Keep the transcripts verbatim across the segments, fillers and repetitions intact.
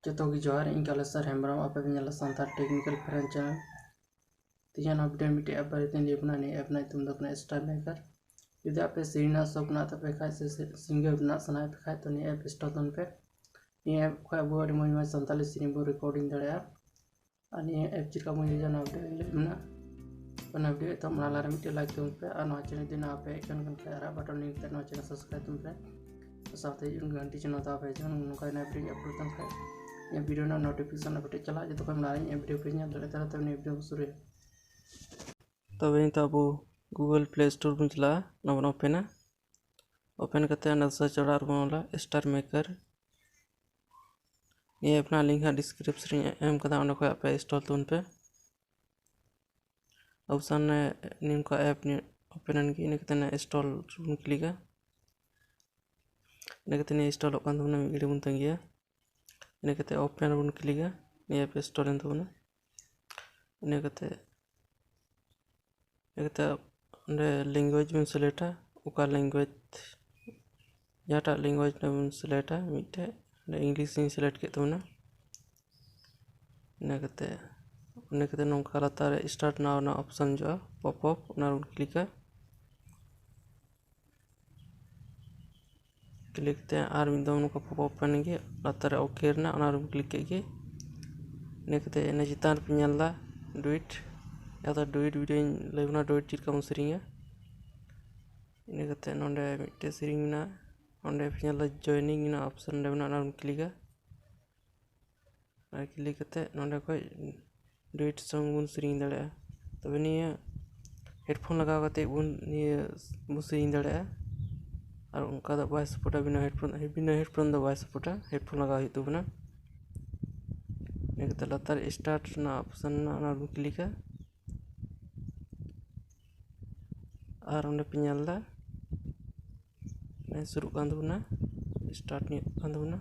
ᱡᱚᱛᱚ ᱜᱮ ᱡᱚᱦᱟᱨ, ᱤᱧ ᱠᱟᱞᱮᱥᱚᱨ ᱦᱮᱢᱵᱨᱚᱢ, ᱟᱯᱮ ᱯᱮ ᱧᱮᱞᱟ ᱥᱟᱱᱛᱟᱲ ᱴᱮᱠᱱᱤᱠᱟᱞ ᱯᱷᱨᱮᱱᱰ ᱪᱮᱱᱮᱞ᱾ ᱛᱮᱦᱮᱧᱟᱜ ᱱᱚᱣᱟ ᱵᱷᱤᱰᱤᱭᱳ ᱢᱤᱫᱴᱮᱡ ᱟᱯ ᱵᱟᱨᱮᱛᱮᱧ ᱞᱟᱹᱭ ᱟᱵᱚᱱᱟ᱾ ᱱᱤᱭᱟᱹ ᱟᱯ ᱨᱮᱱᱟᱜ ᱧᱩᱛᱩᱢ ᱫᱚ ᱠᱟᱱᱟ ᱥᱴᱟᱨ ᱢᱮᱠᱟᱨ᱾ ᱡᱩᱫᱤ ᱟᱯᱮ ᱥᱮᱨᱮᱧ ᱨᱮᱱᱟᱜ ᱥᱚᱠ ᱢᱮᱱᱟᱜ ᱛᱟᱯᱮ ᱠᱷᱟᱡ ᱥᱮ ᱥᱤᱝᱜᱟᱨ ᱵᱮᱱᱟᱜ ᱥᱟᱱᱟᱭᱮᱫ ᱯᱮ ᱠᱷᱟᱡ, ᱛᱚ ᱱᱤᱭᱟᱹ ᱟᱯ ᱤᱱᱥᱴᱚᱞ ᱛᱟᱵᱚᱱ ᱯᱮ᱾ ᱱᱤᱭᱟᱹ ᱟᱯ ᱠᱷᱚᱡ ᱟᱵᱚ ᱟᱹᱰᱤ ᱢᱚᱡᱽ ᱢᱚᱡᱽ ᱥᱟᱱᱛᱟᱲᱤ ᱥᱮᱨᱮᱧ ᱵᱚᱱ ᱨᱮᱠᱚᱨᱰᱤᱝ ᱫᱟᱲᱮᱭᱟᱜᱼᱟ᱾ ᱟᱨ ᱱᱤᱭᱟᱹ ᱟᱯ ᱪᱮᱫ ᱞᱮᱠᱟ ᱵᱚᱱ ᱤᱭᱩᱡᱟ, ᱚᱱᱟ ᱵᱷᱤᱰᱤᱭᱳ ᱞᱟᱹᱭ ᱢᱮᱱᱟᱜᱼᱟ᱾ ᱚᱱᱟ ᱵᱷᱤᱰᱤᱭᱳ ᱮᱛᱚᱦᱚᱵ ᱢᱟᱲᱟᱝ ᱞᱟᱦᱟᱨᱮ ᱢᱤᱫᱴᱮᱡ ᱞᱟᱭᱤᱠ ᱛᱟᱵᱚᱱ ᱯᱮ, ᱟᱨ ᱱᱚᱣᱟ ᱪᱮᱱᱮᱞ ᱡᱩᱫᱤ ᱱᱟᱣᱟ ᱯᱮ ᱦᱮᱡ ᱟᱠᱟᱱ ᱠᱷᱟᱱ ᱟᱨᱟᱜ ᱵᱟᱴᱚᱱ ᱞᱤᱝᱠ ᱛᱮ ᱱᱚᱣᱟ ᱪᱮᱱᱮᱞ ᱥᱟᱵᱥᱠᱨᱟᱭᱤᱵ ᱛᱟᱵᱚᱱ ᱯᱮ, ᱥᱟᱶᱛᱮ ᱜᱷᱟᱱᱴᱤ ᱪᱤᱱᱦᱟᱹ ᱫᱟᱵᱟᱣ ᱯᱮ, ᱡᱮᱢᱚᱱ ᱱᱚᱝᱠᱟ ᱱᱟᱜ ᱵᱷᱤᱰᱤᱭᱳ ᱟᱯᱞᱳᱰ ᱛᱟᱦᱮᱱ ᱠᱷᱟᱡ ᱤᱧᱟᱹᱜ ᱵᱷᱤᱰᱤᱭᱳ ᱨᱮᱱᱟᱜ ᱱᱳᱴᱤᱯᱷᱤᱠᱮᱥᱚᱱ ᱟᱯᱰᱮᱴ ᱪᱟᱞᱟᱜᱼᱟ, ᱡᱚᱛᱚ ᱠᱷᱚᱱ ᱢᱟᱲᱟᱝ ᱤᱧᱟᱹᱜ ᱵᱷᱤᱰᱤᱭᱳ ᱯᱮ ᱧᱮᱞ ᱫᱟᱲᱮᱭᱟᱜᱼᱟ᱾ ᱛᱟᱦᱚᱞᱮ ᱛᱚᱵᱮ ᱱᱤᱭᱟᱹ ᱵᱷᱤᱰᱤᱭᱳ ᱵᱚᱱ ᱥᱩᱨᱩᱭᱟ᱾ ᱛᱚᱵᱮ ᱱᱤᱛᱚᱜ ᱟᱵᱚ Google Play Store ᱵᱚᱱ ᱪᱟᱞᱟᱜᱼᱟ, ᱱᱚᱣᱟ ᱵᱚᱱ ᱳᱯᱮᱱᱟ᱾ ᱳᱯᱮᱱ ᱠᱟᱛᱮ ᱚᱸᱰᱮ ᱥᱟᱨᱪ ᱚᱲᱟᱜ ᱨᱮᱵᱚᱱ ᱚᱞᱟ ᱥᱴᱟᱨ ᱢᱮᱠᱟᱨ᱾ ᱱᱤᱭᱟᱹ ᱟᱯ ᱨᱮᱱᱟᱜ ᱞᱤᱝᱠ ᱦᱟᱸᱜ ᱰᱤᱥᱠᱨᱤᱯᱥᱚᱱ ᱨᱤᱧ ᱮᱢ ᱠᱟᱫᱟ, ᱚᱸᱰᱮ ᱠᱷᱚᱱ ᱟᱯᱮ ᱤᱱᱥᱴᱚᱞ ᱛᱟᱵᱚᱱ ᱯᱮ᱾ ᱚᱯᱥᱚᱱ ᱨᱮ ᱱᱚᱝᱠᱟ ᱟᱯ ᱳᱯᱮᱱ ᱮᱱ ᱜᱮ, ᱤᱱᱟᱹ ᱠᱟᱛᱮ ᱤᱱᱥᱴᱚᱞ ᱵᱚᱱ ᱠᱞᱤᱠᱟ᱾ ᱤᱱᱟᱹ ᱠᱟᱛᱮ ᱱᱤᱭᱟᱹ ᱤᱱᱥᱴᱚᱞᱚᱜ ᱠᱟᱱ ᱛᱟᱵᱚᱱᱟ, ᱢᱤᱫ ᱜᱷᱟᱹᱲᱤ ᱵᱚᱱ ᱛᱟᱺᱜᱤᱭᱟ᱾ ᱤᱱᱟᱹ ᱠᱟᱛᱮ ᱳᱯᱮᱱ ᱨᱮᱵᱚᱱ ᱠᱞᱤᱠᱟ, ᱱᱤᱭᱟᱹ ᱟᱯ ᱤᱱᱥᱴᱚᱞ ᱮᱱ ᱛᱟᱵᱚᱱᱟ᱾ ᱤᱱᱟᱹ ᱠᱟᱛᱮ ᱤᱱᱟᱹ ᱠᱟᱛᱮ ᱚᱸᱰᱮ ᱞᱮᱝᱜᱩᱭᱮᱡᱽ ᱵᱚᱱ ᱥᱤᱞᱮᱠᱴᱟ, ᱚᱠᱟ ᱞᱮᱝᱜᱩᱭᱮᱡᱽ, ᱡᱟᱦᱟᱸᱴᱟᱜ ᱞᱮᱝᱜᱩᱭᱮᱡᱽ ᱵᱚᱱ ᱥᱤᱞᱮᱠᱴᱟ ᱢᱤᱫᱴᱮᱡ, ᱚᱸᱰᱮ ᱤᱝᱞᱤᱥ ᱤᱧ ᱥᱤᱞᱮᱠᱴ ᱠᱮᱫ ᱛᱟᱵᱚᱱᱟ᱾ ᱤᱱᱟᱹ ᱠᱟᱛᱮ ᱤᱱᱟᱹ ᱠᱟᱛᱮ ᱱᱚᱝᱠᱟ ᱞᱟᱛᱟᱨ ᱨᱮ ᱥᱴᱟᱨᱴ ᱱᱟᱣ ᱨᱮᱱᱟᱜ ᱚᱯᱥᱚᱱ ᱦᱤᱡᱩᱜᱼᱟ, ᱯᱚᱯ ᱟᱯ, ᱚᱱᱟ ᱨᱮᱵᱚᱱ ᱠᱞᱤᱠᱟ᱾ ᱠᱞᱤᱠ ᱛᱮ ᱟᱨ ᱢᱤᱫ ᱫᱚᱢ ᱱᱚᱝᱠᱟ ᱯᱚᱯ ᱟᱯ ᱮᱱ ᱜᱮ, ᱞᱟᱛᱟᱨ ᱨᱮ ᱳᱠᱮ ᱨᱮᱱᱟᱜ, ᱚᱱᱟ ᱨᱮᱵᱚᱱ ᱠᱞᱤᱠ ᱠᱮᱫ ᱜᱮ᱾ ᱤᱱᱟᱹ ᱠᱟᱛᱮ ᱤᱱᱟᱹ ᱪᱮᱛᱟᱱ ᱨᱮᱯᱮ ᱧᱮᱞ ᱮᱫᱟ ᱰᱩᱭᱮᱴ, ᱡᱟᱦᱟᱸ ᱫᱚ ᱰᱩᱭᱮᱴ ᱵᱷᱤᱰᱤᱭᱳᱧ ᱞᱟᱹᱭ ᱵᱚᱱᱟ, ᱰᱩᱭᱮᱴ ᱪᱮᱫ ᱞᱮᱠᱟ ᱵᱚᱱ ᱥᱮᱨᱮᱧᱟ᱾ ᱤᱱᱟᱹ ᱠᱟᱛᱮ ᱱᱚᱰᱮ ᱢᱤᱫᱴᱮᱡ ᱥᱮᱨᱮᱧ ᱢᱮᱱᱟᱜᱼᱟ, ᱚᱸᱰᱮ ᱯᱮ ᱧᱮᱞ ᱮᱫᱟ ᱡᱚᱭᱮᱱᱤᱝ ᱢᱮᱱᱟᱜᱼᱟ, ᱚᱯᱥᱚᱱ ᱚᱸᱰᱮ ᱢᱮᱱᱟᱜᱼᱟ, ᱚᱱᱟ ᱨᱮᱵᱚᱱ ᱠᱞᱤᱠᱟ᱾ ᱟᱨ ᱠᱞᱤᱠ ᱠᱟᱛᱮ ᱱᱚᱰᱮ ᱠᱷᱚᱡ ᱰᱩᱭᱮᱴ ᱥᱚᱝ ᱵᱚᱱ ᱥᱮᱨᱮᱧ ᱫᱟᱲᱮᱭᱟᱜᱼᱟ᱾ ᱛᱚᱵᱮ ᱱᱤᱭᱟᱹ ᱦᱮᱰᱯᱷᱳᱱ ᱞᱟᱜᱟᱣ ᱠᱟᱛᱮ ᱵᱚᱱ, ᱱᱤᱭᱟᱹ ᱵᱚᱱ ᱥᱮᱨᱮᱧ ᱫᱟᱲᱮᱭᱟᱜᱼᱟ᱾ ᱟᱨ ᱚᱱᱠᱟ ᱫᱚ ᱵᱟᱭ ᱥᱟᱯᱳᱨᱴᱟ, ᱵᱤᱱᱟᱹ ᱦᱮᱰᱯᱷᱳᱱ, ᱵᱤᱱᱟᱹ ᱦᱮᱰᱯᱷᱳᱱ ᱫᱚ ᱵᱟᱭ ᱥᱟᱯᱳᱨᱴᱟ, ᱦᱮᱰᱯᱷᱳᱱ ᱞᱟᱜᱟᱣ ᱦᱩᱭᱩᱜ ᱛᱟᱵᱚᱱᱟ᱾ ᱤᱱᱟᱹ ᱠᱟᱛᱮ ᱞᱟᱛᱟᱨ ᱥᱴᱟᱨᱴ ᱨᱮᱱᱟᱜ ᱚᱯᱥᱚᱱ ᱢᱮᱱᱟᱜᱼᱟ, ᱚᱱᱟ ᱨᱮᱵᱚᱱ ᱠᱞᱤᱠᱟ᱾ ᱟᱨ ᱚᱸᱰᱮ ᱯᱮ ᱧᱮᱞ ᱮᱫᱟ ᱥᱩᱨᱩᱜ ᱠᱟᱱ ᱛᱟᱵᱚᱱᱟ, ᱥᱴᱟᱨᱴ ᱧᱚᱜ ᱠᱟᱱ ᱛᱟᱵᱚᱱᱟ᱾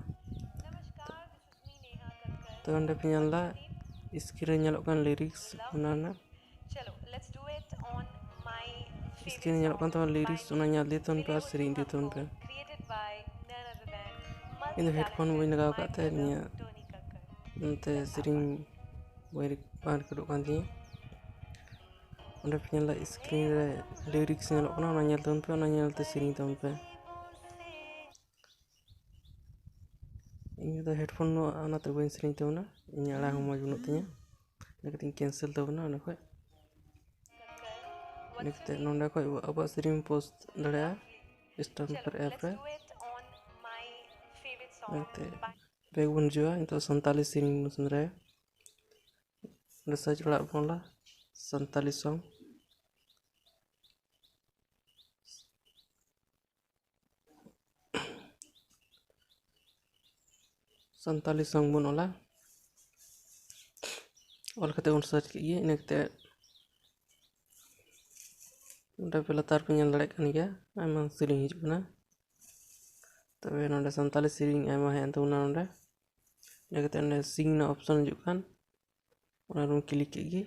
ᱛᱚ ᱚᱸᱰᱮ ᱯᱮ ᱧᱮᱞ ᱮᱫᱟ ᱥᱠᱨᱤᱱ ᱨᱮ ᱧᱮᱞᱚᱜ ᱠᱟᱱ ᱞᱤᱨᱤᱠᱥ, ᱚᱱᱟ ᱨᱮᱱᱟᱜ ᱥᱠᱨᱤᱱ ᱨᱮ ᱧᱮᱞᱚᱜ ᱠᱟᱱ ᱛᱟᱵᱚᱱᱟ ᱞᱤᱨᱤᱠᱥ, ᱚᱱᱟ ᱧᱮᱞ ᱤᱫᱤ ᱛᱟᱵᱚᱱ ᱯᱮ ᱟᱨ ᱥᱮᱨᱮᱧ ᱤᱫᱤ ᱛᱟᱵᱚᱱ ᱯᱮ᱾ ᱤᱧ ᱫᱚ ᱦᱮᱰᱯᱷᱳᱱ ᱵᱟᱹᱧ ᱞᱟᱜᱟᱣ ᱟᱠᱟᱫ ᱛᱮ ᱱᱤᱭᱟᱹ ᱱᱚᱛᱮ ᱥᱮᱨᱮᱧ ᱵᱟᱹᱧ ᱨᱮᱠ-, ᱵᱟᱝ ᱨᱮᱠᱚᱨᱰᱚᱜ ᱠᱟᱱ ᱛᱤᱧᱟᱹ᱾ ᱚᱸᱰᱮ ᱯᱮ ᱧᱮᱞ ᱫᱟ screen ᱨᱮ lyrics ᱧᱮᱞᱚᱜ ᱠᱟᱱᱟ, ᱚᱱᱟ ᱧᱮᱞ ᱛᱟᱵᱚᱱ ᱯᱮ, ᱚᱱᱟ ᱧᱮᱞ ᱛᱮ ᱥᱮᱨᱮᱧ ᱛᱟᱵᱚᱱ ᱯᱮ᱾ ᱤᱧ ᱫᱚ headphone ᱱᱚᱣᱟ, ᱚᱱᱟᱛᱮ ᱵᱟᱹᱧ ᱥᱮᱨᱮᱧ ᱛᱟᱵᱚᱱᱟ, ᱤᱧᱟᱹᱜ ᱟᱲᱟᱝ ᱦᱚᱸ ᱢᱚᱡᱽ ᱵᱟᱹᱱᱩᱜ ᱛᱤᱧᱟᱹ᱾ ᱤᱱᱟᱹ ᱠᱟᱛᱮᱧ cancel ᱛᱟᱵᱚᱱᱟ ᱚᱸᱰᱮ ᱠᱷᱚᱡ᱾ ᱤᱱᱟᱹ ᱠᱟᱛᱮ ᱱᱚᱸᱰᱮ ᱠᱷᱚᱡ ᱟᱵᱚᱣᱟᱜ ᱥᱮᱨᱮᱧ post ᱫᱟᱲᱮᱭᱟᱜᱼᱟ Stamper app ᱨᱮ᱾ ᱤᱱᱟᱹ ᱠᱟᱛᱮ back ᱵᱚᱱ ᱦᱤᱡᱩᱜᱼᱟ, ᱱᱤᱛᱚᱜ ᱥᱟᱱᱛᱟᱞᱤ ᱥᱮᱨᱮᱧ ᱵᱚᱱ ᱥᱮᱸᱫᱽᱨᱟᱭᱟ᱾ ᱚᱸᱰᱮ search ᱚᱲᱟᱜ ᱵᱚᱱ ᱚᱞᱟ ᱥᱟᱱᱛᱟᱞᱤ song᱾ ᱥᱟᱱᱛᱟᱞᱤ song ᱵᱚᱱ ᱚᱞᱟ᱾ ᱚᱞ ᱠᱟᱛᱮ ᱵᱚᱱ search ᱠᱮᱫ ᱜᱮ, ᱤᱱᱟᱹ ᱠᱟᱛᱮ ᱱᱚᱸᱰᱮ ᱯᱮ ᱞᱟᱛᱟᱨ ᱯᱮ ᱧᱮᱞ ᱫᱟᱲᱮᱭᱟᱜ ᱠᱟᱱ ᱜᱮᱭᱟ, ᱟᱭᱢᱟ ᱥᱮᱨᱮᱧ ᱦᱤᱡᱩᱜ ᱠᱟᱱᱟ᱾ ᱛᱚᱵᱮ ᱱᱚᱸᱰᱮ ᱥᱟᱱᱛᱟᱞᱤ ᱥᱮᱨᱮᱧ ᱟᱭᱢᱟ ᱦᱮᱡ ᱮᱱ ᱛᱟᱵᱚᱱᱟ ᱱᱚᱸᱰᱮ᱾ ᱤᱱᱟᱹ ᱠᱟᱛᱮ ᱚᱸᱰᱮ sing ᱨᱮᱱᱟᱜ option ᱦᱤᱡᱩᱜ ᱠᱟᱱ, ᱚᱱᱟ ᱨᱮᱵᱚᱱ click ᱠᱮᱫ ᱜᱮ᱾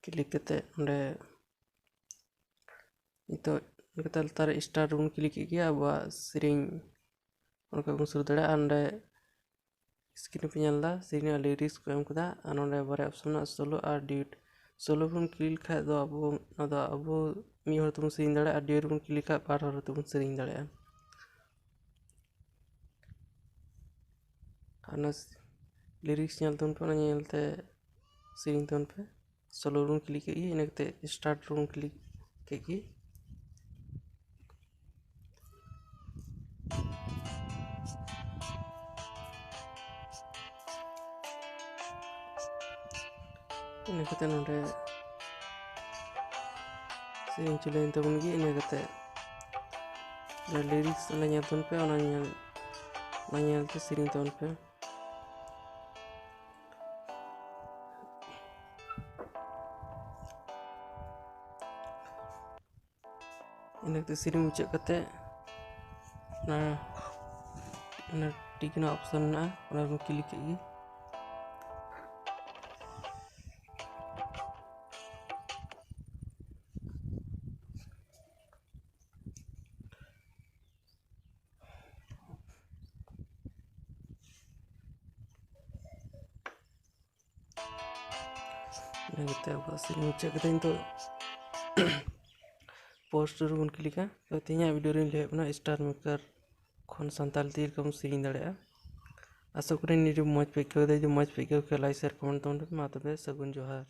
Click ᱠᱟᱛᱮ ᱚᱸᱰᱮ ᱱᱤᱛᱚᱜ ᱤᱱᱟᱹ ᱠᱟᱛᱮ ᱞᱟᱛᱟᱨ ᱨᱮ start ᱨᱮᱵᱚᱱ click ᱠᱮᱫ ᱜᱮ, ᱟᱵᱚᱣᱟᱜ ᱥᱮᱨᱮᱧ ᱚᱱᱠᱟ ᱵᱚᱱ ᱥᱩᱨᱩ ᱫᱟᱲᱮᱭᱟᱜᱼᱟ᱾ ᱚᱸᱰᱮ screen ᱯᱮ ᱧᱮᱞ ᱮᱫᱟ, ᱥᱮᱨᱮᱧ ᱨᱮᱱᱟᱜ lyrics ᱠᱚ ᱮᱢ ᱠᱟᱫᱟ, ᱟᱨ ᱱᱚᱸᱰᱮ ᱵᱟᱨᱭᱟ option ᱢᱮᱱᱟᱜᱼᱟ, solo ᱟᱨ duet᱾ Solo ᱵᱚᱱ click ᱞᱮᱠᱷᱟᱡ ᱫᱚ ᱟᱵᱚ, ᱚᱱᱟ ᱫᱚ ᱟᱵᱚ ᱢᱤᱫ ᱦᱚᱲ ᱛᱮᱵᱚᱱ ᱥᱮᱨᱮᱧ ᱫᱟᱲᱮᱭᱟᱜᱼᱟ, ᱟᱨ duet ᱵᱚᱱ click ᱞᱮᱠᱷᱟᱡ ᱵᱟᱨ ᱦᱚᱲ ᱛᱮᱵᱚᱱ ᱥᱮᱨᱮᱧ ᱫᱟᱲᱮᱭᱟᱜᱼᱟ᱾ ᱟᱨ ᱚᱱᱟ lyrics ᱧᱮᱞ ᱛᱟᱵᱚᱱ ᱯᱮ, ᱚᱱᱟ ᱧᱮᱞ ᱛᱮ ᱥᱮᱨᱮᱧ ᱛᱟᱵᱚᱱ ᱯᱮ᱾ Solo ᱨᱮᱵᱚᱱ click ᱠᱮᱫ ᱜᱮ, ᱤᱱᱟᱹ ᱠᱟᱛᱮ start ᱨᱮᱵᱚᱱ click ᱠᱮᱫ ᱜᱮ᱾ ᱤᱱᱟᱹ ᱠᱟᱛᱮ ᱱᱚᱰᱮ ᱥᱮᱨᱮᱧ ᱪᱟᱹᱞᱩᱭᱮᱱ ᱛᱟᱵᱚᱱ ᱜᱮ᱾ ᱤᱱᱟᱹ ᱠᱟᱛᱮ ᱚᱱᱟ lyrics ᱚᱸᱰᱮ ᱧᱮᱞ ᱛᱟᱵᱚᱱ ᱯᱮ, ᱚᱱᱟ ᱧᱮᱞ, ᱚᱱᱟ ᱧᱮᱞ ᱛᱮ ᱥᱮᱨᱮᱧ ᱛᱟᱵᱚᱱ ᱯᱮ᱾ ᱤᱱᱟᱹ ᱠᱟᱛᱮ ᱥᱮᱨᱮᱧ ᱢᱩᱪᱟᱹᱫ ᱠᱟᱛᱮ ᱚᱱᱟ, ᱚᱱᱟ ᱴᱤᱠ ᱨᱮᱱᱟᱜ option ᱢᱮᱱᱟᱜᱼᱟ, ᱚᱱᱟ ᱨᱮᱵᱚᱱ click ᱠᱮᱫ ᱜᱮ᱾ ᱤᱱᱟᱹ ᱠᱟᱛᱮ ᱟᱵᱚᱣᱟᱜ ᱥᱮᱨᱮᱧ ᱢᱩᱪᱟᱹᱫ ᱠᱟᱛᱮ ᱱᱤᱛᱚᱜ ᱯᱳᱥᱴ ᱨᱮᱵᱚᱱ ᱠᱞᱤᱠᱟ᱾ ᱛᱚ ᱛᱮᱦᱮᱧᱟᱜ ᱵᱷᱤᱰᱤᱭᱳ ᱨᱮᱧ ᱞᱟᱹᱭᱮᱫ ᱵᱚᱱᱟ ᱥᱴᱟᱨ ᱢᱮᱠᱟᱨ ᱠᱷᱚᱱ ᱥᱟᱱᱛᱟᱲᱤ ᱛᱮ ᱪᱮᱫ ᱞᱮᱠᱟᱢ ᱥᱮᱨᱮᱧ ᱫᱟᱲᱮᱭᱟᱜᱼᱟ᱾ ᱟᱥᱚᱜ ᱠᱟᱹᱱᱟᱹᱧ ᱱᱤᱭᱟᱹ ᱢᱚᱡᱽ ᱯᱮ ᱟᱹᱭᱠᱟᱹᱣ ᱫᱟ᱾ ᱡᱩᱫᱤ ᱢᱚᱡᱽ ᱯᱮ ᱟᱹᱭᱠᱟᱹᱣ ᱠᱷᱟᱱ ᱞᱟᱭᱤᱠ, ᱥᱮᱭᱟᱨ, ᱠᱚᱢᱮᱱᱴ ᱛᱟᱵᱚᱱ ᱯᱮ᱾ ᱢᱟ ᱛᱚᱵᱮ ᱥᱟᱹᱜᱩᱱ ᱡᱚᱦᱟᱨ᱾